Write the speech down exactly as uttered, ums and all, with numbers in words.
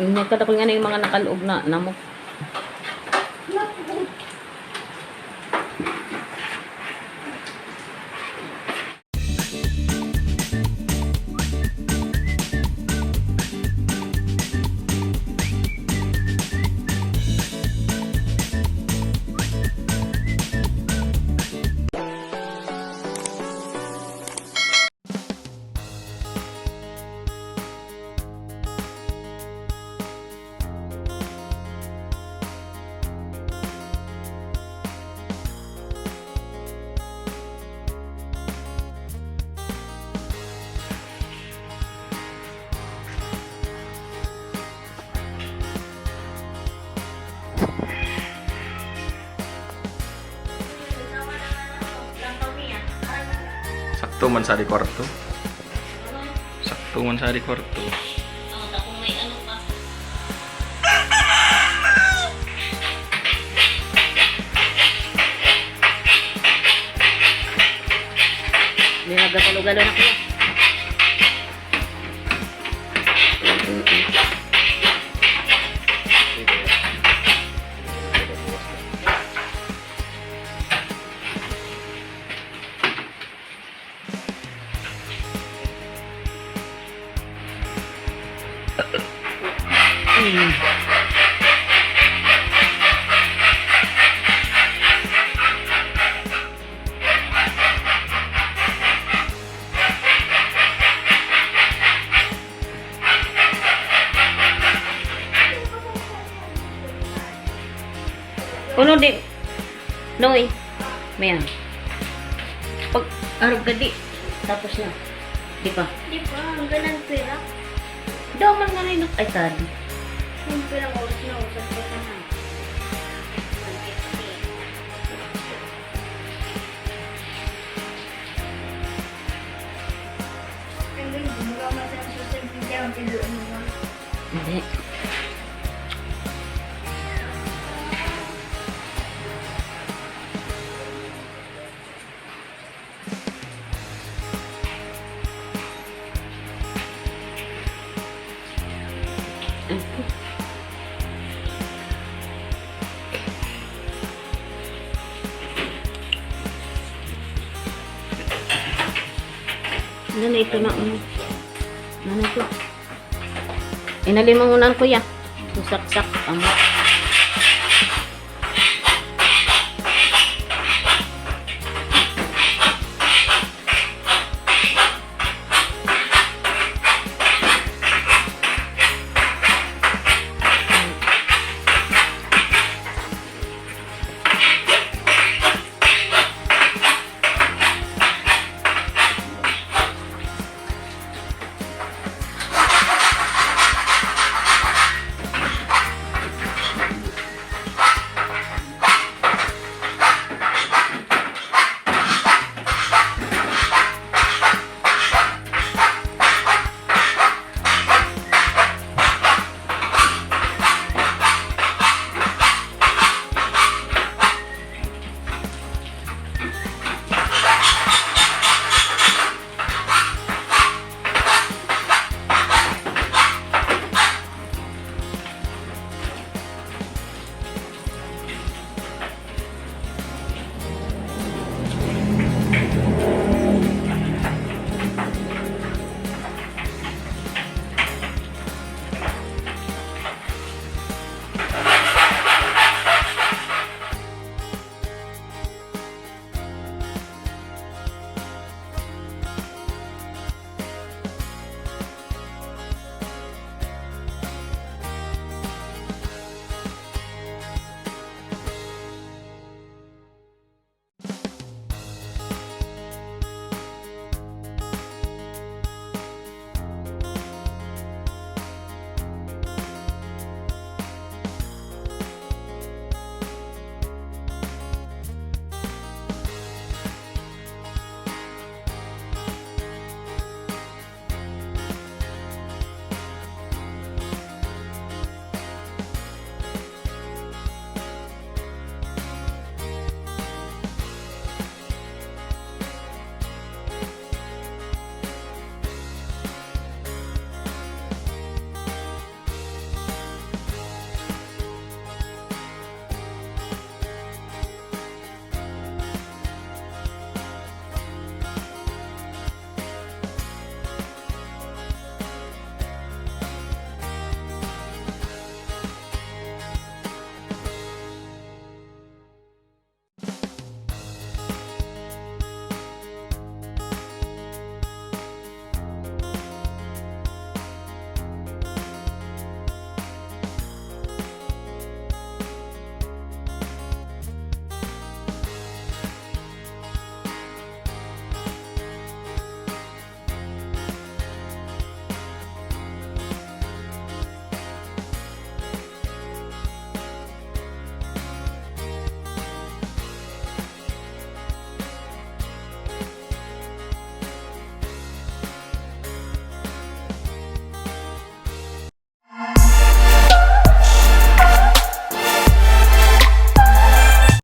Nagkadakol nga na yung mga nakaloob na namok. Sakto man sa di kwarto. Sakto man sa di kwarto. May nagkakalo-galo na, kuya. Uno di, Noy. Mayan. Pag arog ka di. Tapos na. Di pa. Di pa, hanggang ang pira. Daw man nga rin. Ay, tadi. Yung pirang oras na, usap ko na na. Hanggang gumagawa man sa social media, ang pindoon mo lang. Hindi. Ano na ito na, um, ano na ito? Inalimangunan ko ya. Susaksak ang